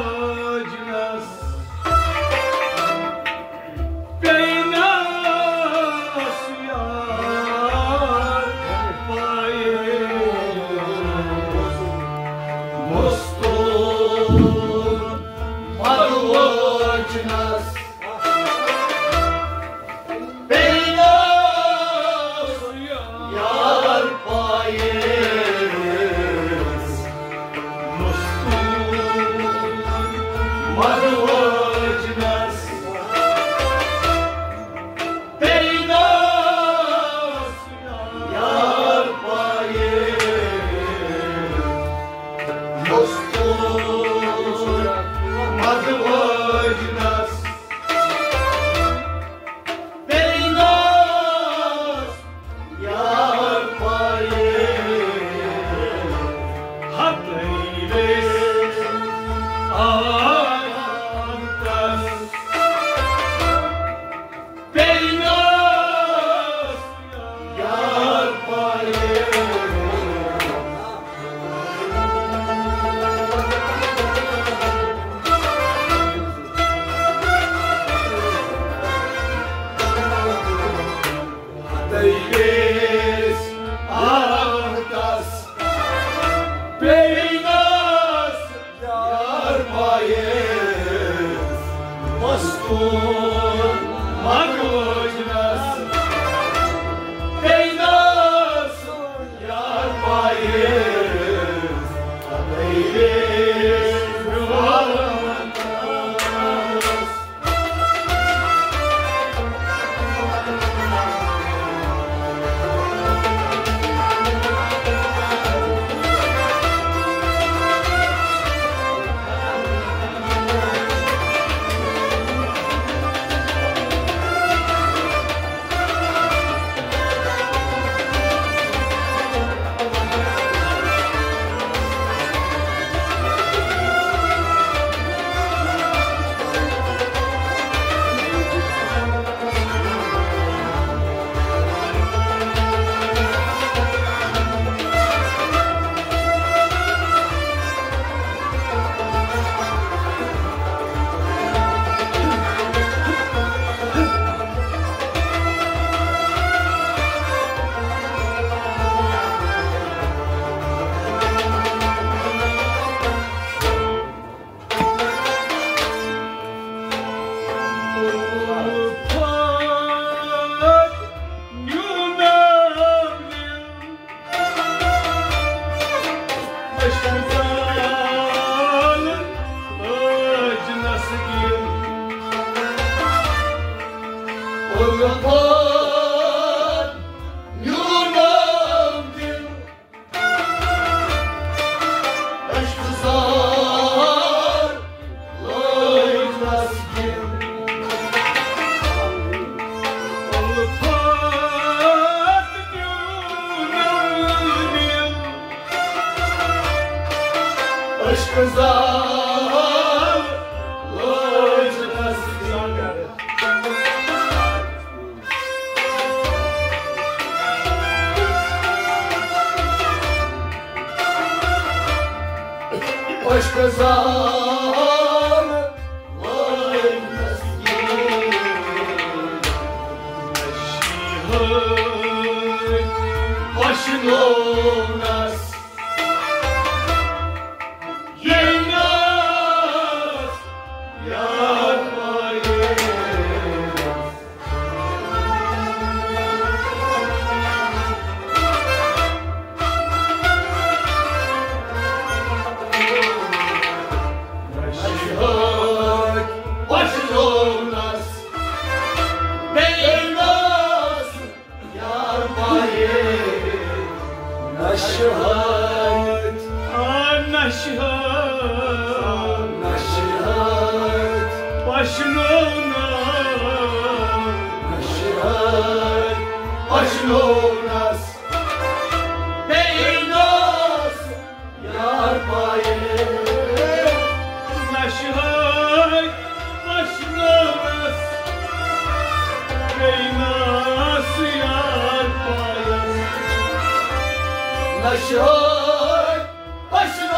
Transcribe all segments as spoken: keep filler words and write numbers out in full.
مدبوجنس پینس یار پایس مستور مدبوجنس پینس یار پایس مستور مدوجنس پینس یار پایس مستور مدوجنس پینس یار پایس ہتہٕ ویس آمتس پینس یار پایس ہتہٕ ویس آمتس پینس یار پایس مستور مدوجنس پینس یار پایس ہتہٕ ویس آمتس الفت میونم دل، عشق زار لٲجنس گِل۔ الفت میونم دل، عشق زار لٲجنس گِل۔ عشق زال وٲلۍ تسکیٖن، نشہِ ہٲوۍ وشنونس۔ ییٚلہِ ناز یار پایس، نشہِ ہٲوۍ وشنونس، بیٚیہِ ناز یار پایس۔ نشہِ ہٲوۍ، آ، نشہِ ہٲوۍ، نشہِ ہٲوۍ وشنونس، نشہِ ہٲوۍ وشنونس، بیٚیہِ ناز یار پایس۔ نشہِ ہٲوۍ وشنونس، بیٚیہِ ناز یار پایس۔ نشہِ ہٲوۍ وشنونس،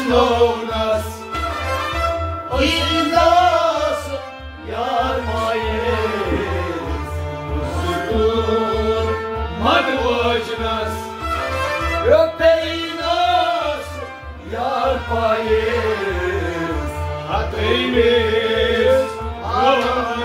لونس عیدس یار پایس، ستور مد وجنس رتینس یار پایس، ہتیمس آرام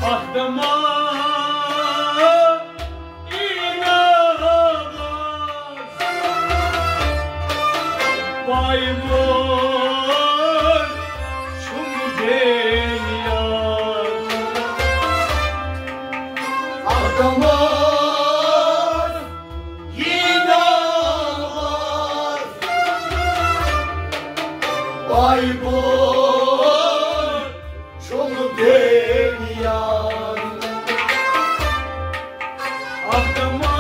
اکھ دمہ ایٖن آواز، پاے وول چھُم بے نیاز۔ اکھ دمہ ایٖن آواز، پاے وول چھُم بے نیاز۔ اکھ دمہ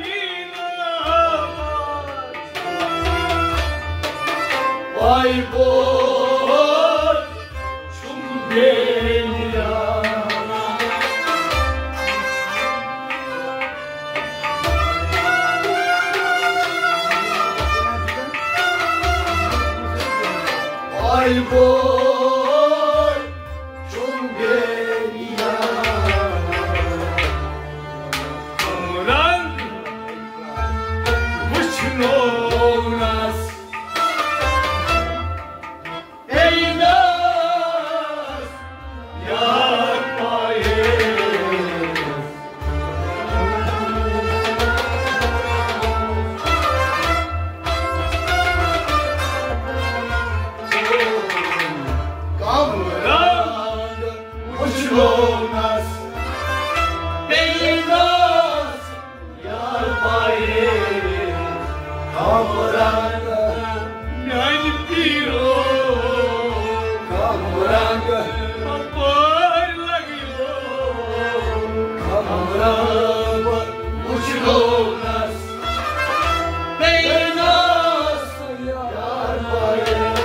ایٖن آواز، پاے وول چھُم بے نیاز۔ پاے وول چھُم بے نیاز۔ رنگ وٕچھنوونس پیٚیہِ ناز یار پایس۔ کم رنگ وٕچھنوونس پیٚیہِ ناز یار پایس۔ کم رنگ میانہِ پیٖرو، کم رنگ اپٲرۍ لگیو، کم رنگ وٕچھنوونس پیٚیہِ ناز یار پایس۔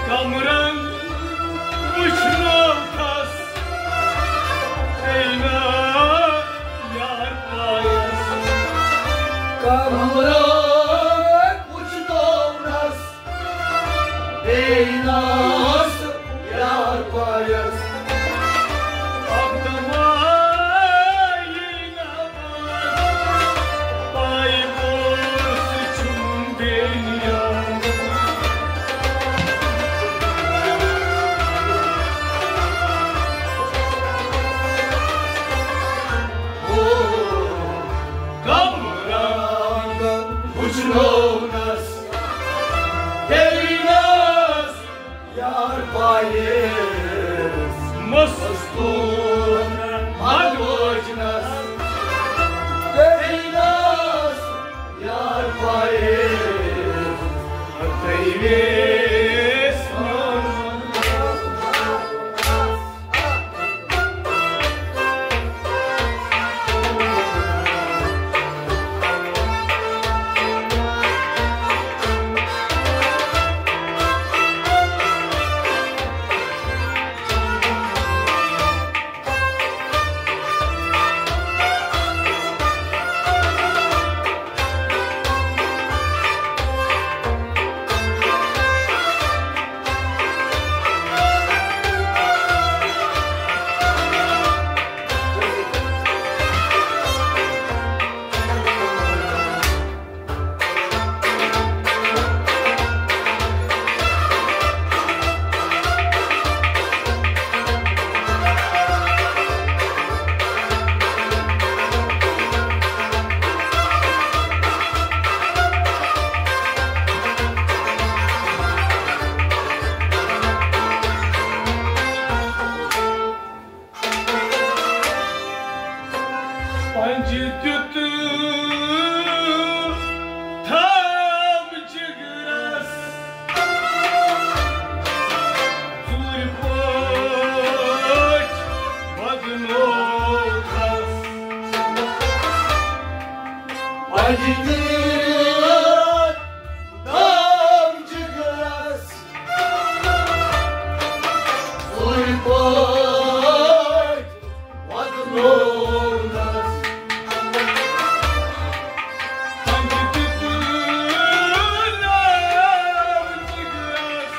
کم رنگ وٕچھنوونس پیٚیہِ ناز یار پایس۔ کم رنگ وٕچھنوونس پیٚیہِ ناز یار پایس۔ اکھ دمہ ایٖن آواز، پاے وول چھُم بے نیاز۔ او، کم رنگ وٕچھنوونس پیٚیہِ ناز یار پایس۔ مستوٗر مدوجنس پیٚیہِ ناز یار پایس۔ تیٚلہِ پنجہِ دیُت تھم جگرس، ژوٗرِ پٲٹھۍ ودنووس۔ پنجہِ دیُت تھم جگرس، ژوٗرِ پٲٹھۍ ودنوونس۔ پنجہِ دیُت تھم جگرس،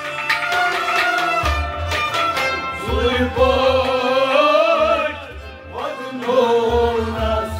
ژوٗرِ پٲٹھۍ ودنوونس۔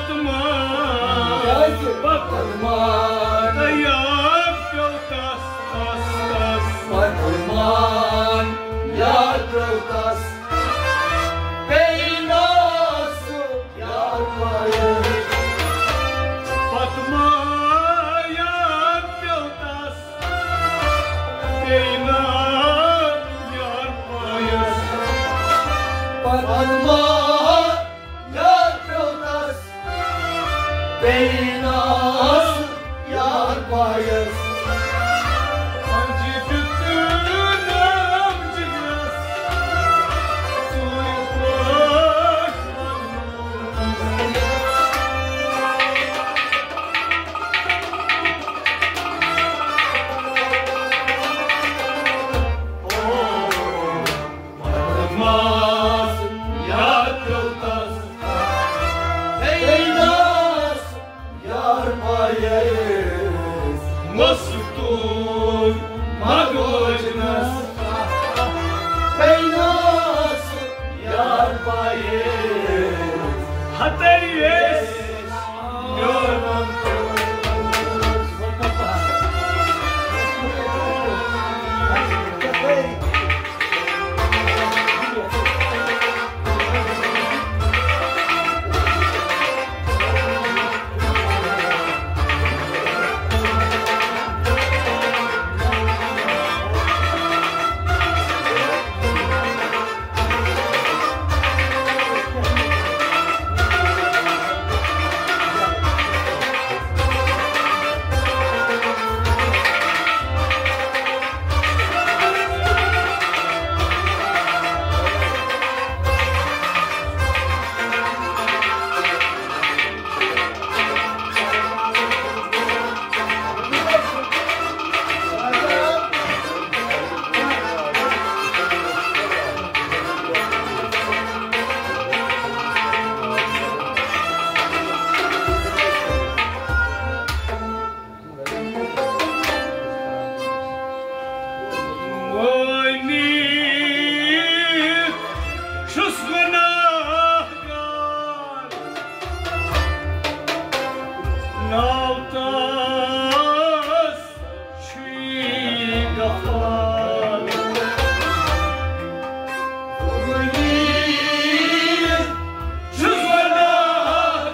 پتمان، پتمان، تہٕ یاد پیوٚو تس، تس، تس۔ پتمان، یاد پیوٚو تس، بیٚیہِ نہ سُہ یار پایس۔ پتمان، یاد پیوٚو تس، بیٚیہِ نہ یار پایس۔ پتمان، یاد پیوٚو تس، بیٚیہِ نہ آس یار پایس۔ پنجہِ دیُت نام جگرس، ژوٗرِ پٲٹھۍ۔ ماس یاد پیوٚو تس، ہے ناس یار پایس۔ مستوٗر مگوجنس، ہے ناس یار پایس۔ ہتر یس مٲنِتھ چھُس گۄناہگار، ناو تس چھُے غفار۔ مٲنِتھ چھُس گۄناہگار،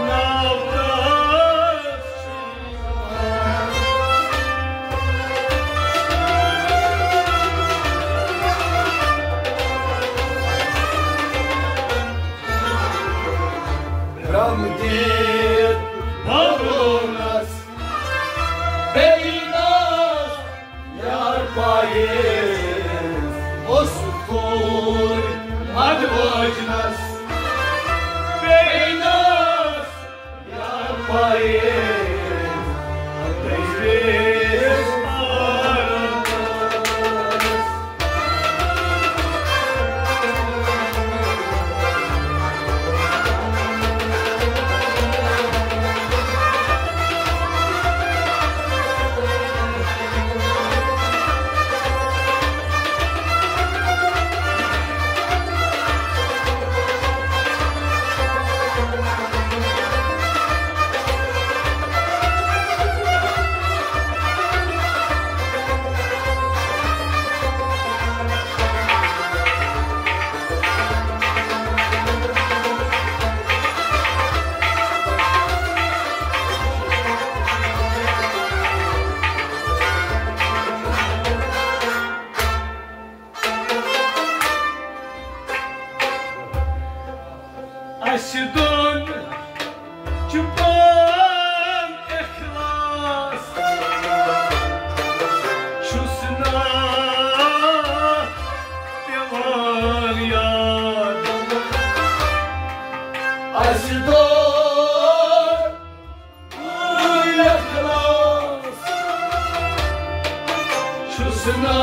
ناو تس اسہِ دۄن چھُ پان اخلاص، چھُس نا پٮ۪وان یاد۔ اسہِ دۄن پان اخلاص، چھُس نا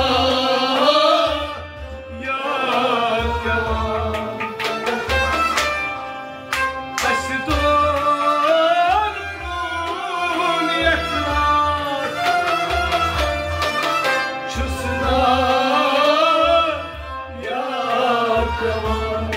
یاد پٮ۪وان۔ اسہِ دۄن پرٛون یتھ راتھ چھُس نا یاد پٮ۪وان۔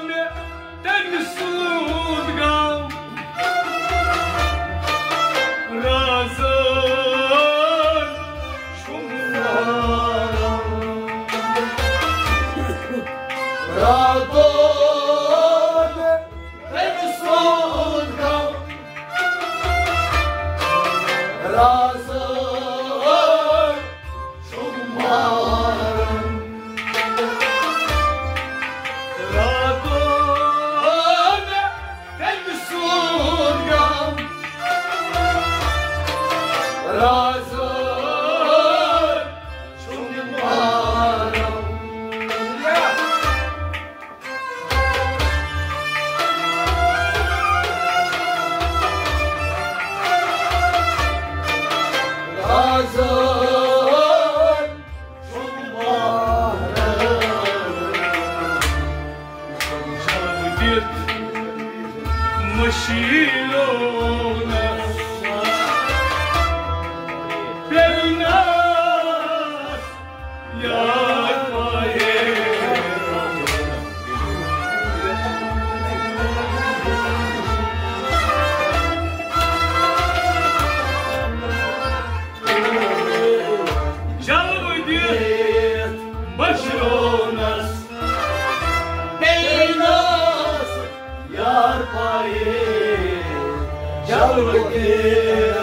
مےٚ تٔمۍ سُنٛد غم رازَن چھُم ماران۔ راتو مےٚ تٔمۍ سُنٛد غم رازَن چھُم ماران۔ راتو مےٚ تٔمۍ سُنٛد غم رازَن چھُم ماران۔ رازَن چھُم ماران۔ جلوٕ دِتھ مٔشیٖرو نہ پیٚیہِ ناز یار پایہِ۔ جلوٕ دِتھ مٔشیٖرو نہ پیٚیہِ ناز یار پایہِ۔ جلوٕ دِتھ،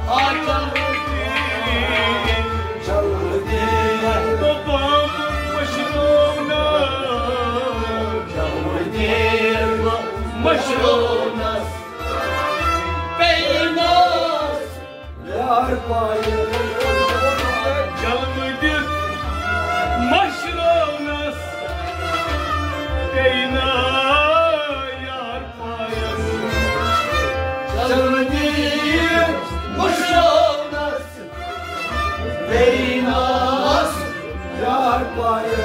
آ جلوٕ دِتھ، جلوٕ دِتھ۔ بابا مٔشیٖرو نہ۔ جلوٕ دِتھ مٔشیٖرو نہ پیٚیہِ ناز یار پایہِ۔ جلوٕ دِتھ مٔشیٖرو نہ پیٚیہِ ناز یار پایہِ۔ جلوٕ دِتھ مٔشیٖرو نہ پیٚیہِ ناز یار پایہِ۔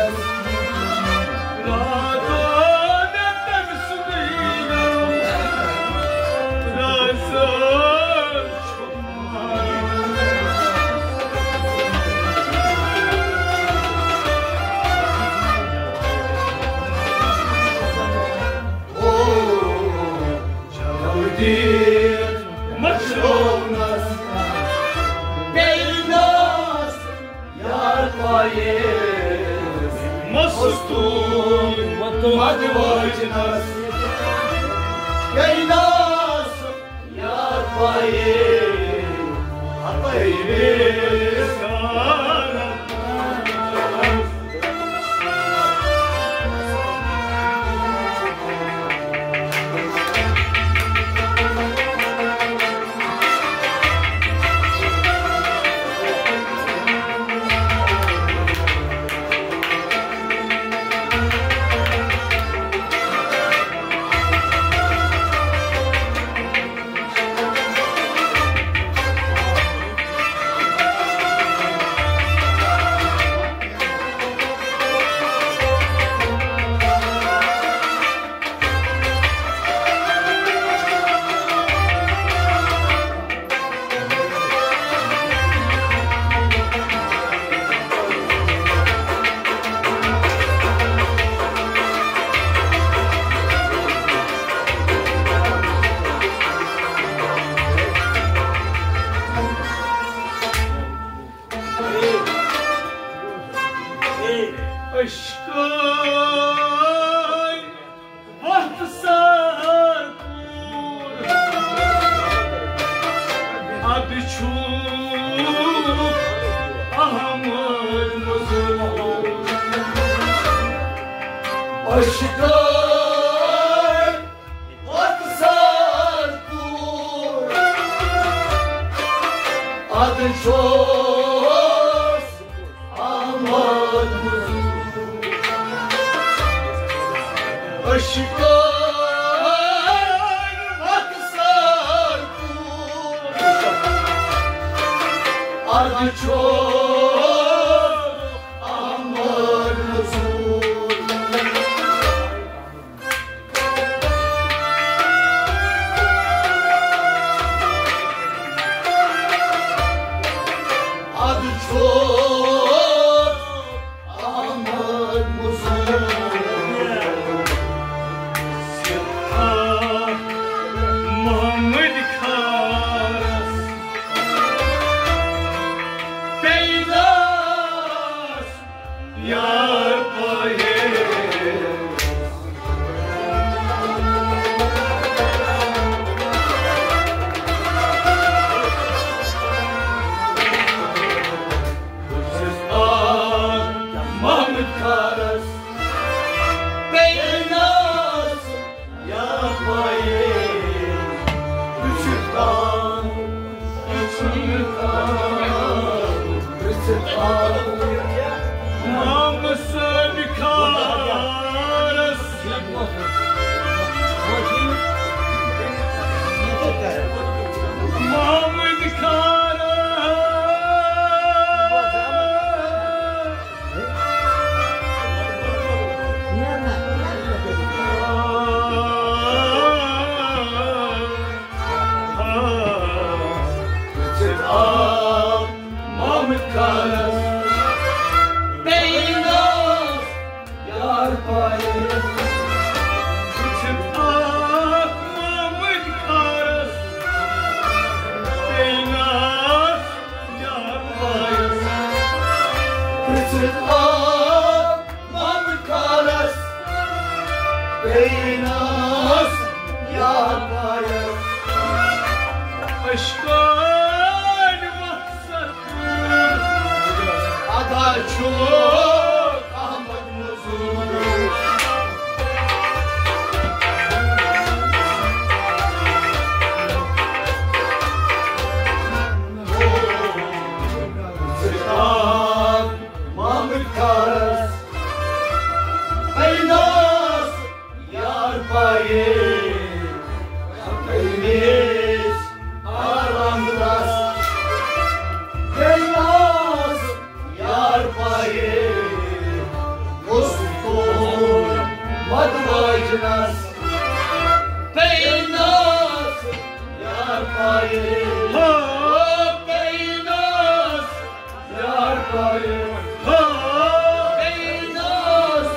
راتو مےٚ تٔمۍ سُنٛدٕے ناو رازَن چھُم ماران۔ او، جلوٕ دِتھ مٔشیٖرو نہ پیٚیہِ ناز یار پایہِ۔ مستوٗر مدٕ وٲجنَس پیٚیہِ ناز یار پایہِ۔ ہتَے بیٚیِس یارَس۔ عشقے وقت سر کوٗر، اَدٕ چھُ احمد مزور۔ عشقے وقت سر کوٗر، اَدٕ چھُس احمد مزور۔ عشقے وقت سر کوٗر، اَدٕ چھُس احمد مزور۔ اَدٕ چھُس احمد مزور۔ مامہٕ صٲبہِ خارس، مامہٕ خارس۔ پرٛژھِتھ آو مامہٕ خانس، بیٚیہِ ناس یار پایس۔ پرٛژھِتھ آو مامہٕ خانس، بیٚیہِ ناس یار پایس۔ پرٛژھِتھ آو مامہٕ خانس، بیٚیہِ ناس یار پایس۔ اشکان وقت سرپور، ادا چھُ احمد مزور۔ مامہٕ خانس، بیٚیہِ ناس یار پایے، تٔمِس آرام دِنس۔ بیٚیہِ ناس یار پایے، مستور مدواجنس۔ بیٚیہِ ناس یار پایے، ہو، بیٚیہِ ناس یار پایہِ، ہو، بیٚیہِ ناس۔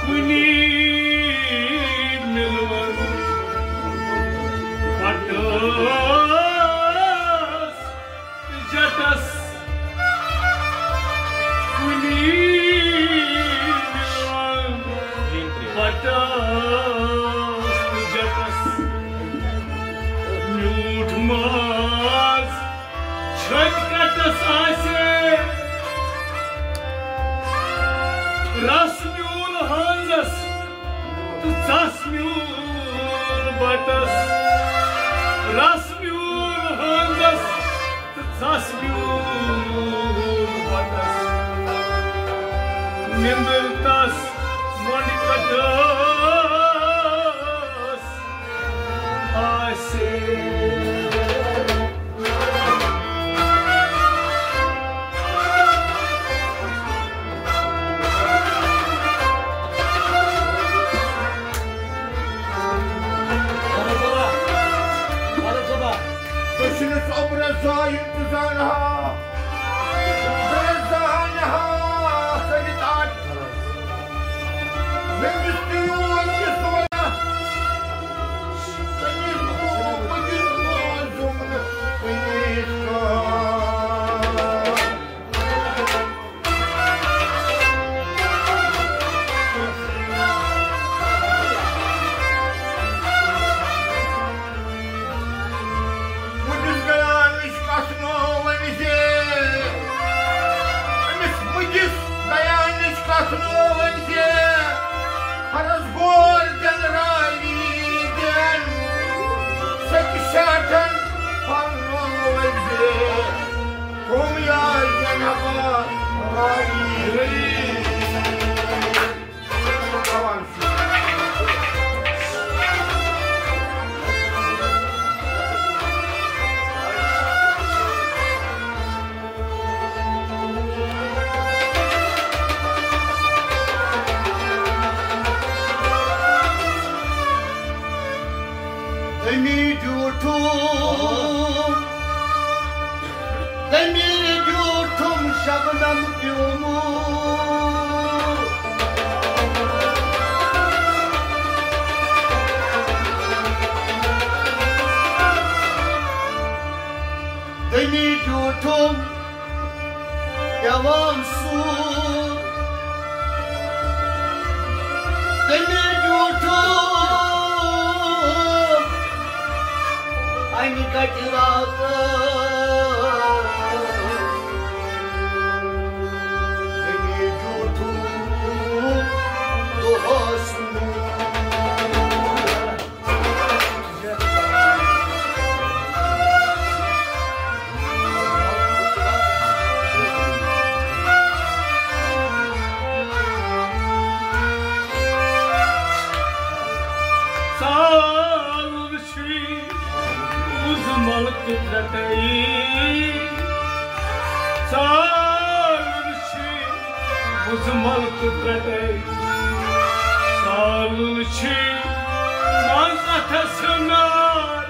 کُنی مِلوَن پٹس تہٕ جٹس۔ کُنی مِلوَن پٹس تہٕ جٹس۔ میوٗٹھ ماز چھٔتۍ کَٹَس آسہِ، رَس میوٗل ہٲنزَس تہٕ ژَس میوٗل بَٹَس۔ رَس میوٗل ہٲنزَس تہٕ ژَس میوٗل بَٹَس۔ نیٚنٛدٕر تَس مۄنٛڈ کَٹَس آسہِ۔ دٔچھنِس اوٚبرَس زایہِ تہٕ زانہا، بہٕ زانہا سٔرِتھ آٹھ۔ مےٚ دِژ تیوٗت تہِ سونا، تٔمِس گوٚو بہٕ دِژ موزُم نہٕ کُنہِ کانٛہہ۔ بہٕ چھُس گیانٕچ کتھ مٲوٕنۍ زِ، أمِس مُجِس گیانٕچ کتھ مٲوٕنۍ زِ، ہرس گور دٮ۪ن راوی دٮ۪ن، سۄ تہِ شاٹھن پھل مٲوٕنۍ زِ، کُم یا زینبا راوی۔ تٔمی ڈیوٗٹھُم، تٔمی ڈیوٗٹھُم شبنم پیوٗمُت۔ تٔمی ڈیوٗٹھُم پیوان سوٗر تٔمۍ ڈیوٗٹھُن اَنہِ کَٹہِ راتہٕ۔ تٔمۍ ڈیوٗٹھُن دۄہَس نوٗر۔ ژالُن چھُے وُزمل قدرتے، ژالُن چھُے وُزمل قدرتے۔ ژالُن چھُے منٛز اَتھس نار،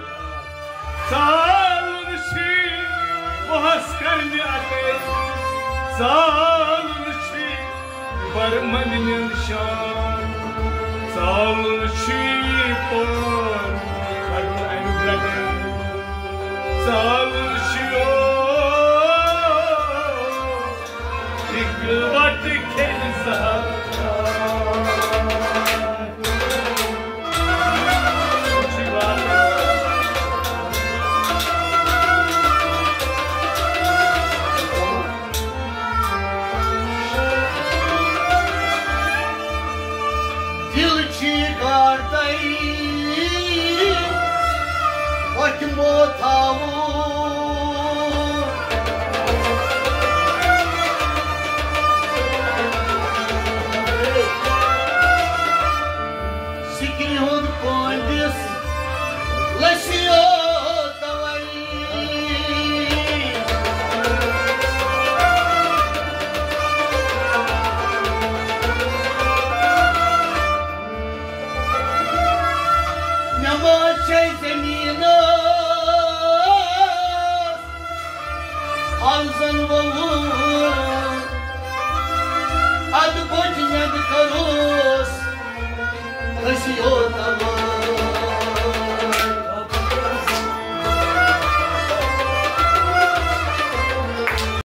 ژالُن چھُے بہس کرنہِ اَتے۔ ژالُن چھُے برمن نِشان، ژالُن چھُے پان کڑُن اَمہِ درٛگہِ۔ ژالُن چھُے او، یہِ گِلوَٹ کھیٚیہِ زہر۔ دِل چھی گاردَے وۄتھمو تھاوُن۔ سِکرِ ہُنٛد کۄنٛڈِس لٔسِو توَے۔ نٮ۪ماز چھے زٔمیٖنَس اَلزَن ووٚوُن، اَدٕ بٔچھ نٮ۪نٛد کٔرٕس أسۍ یو۔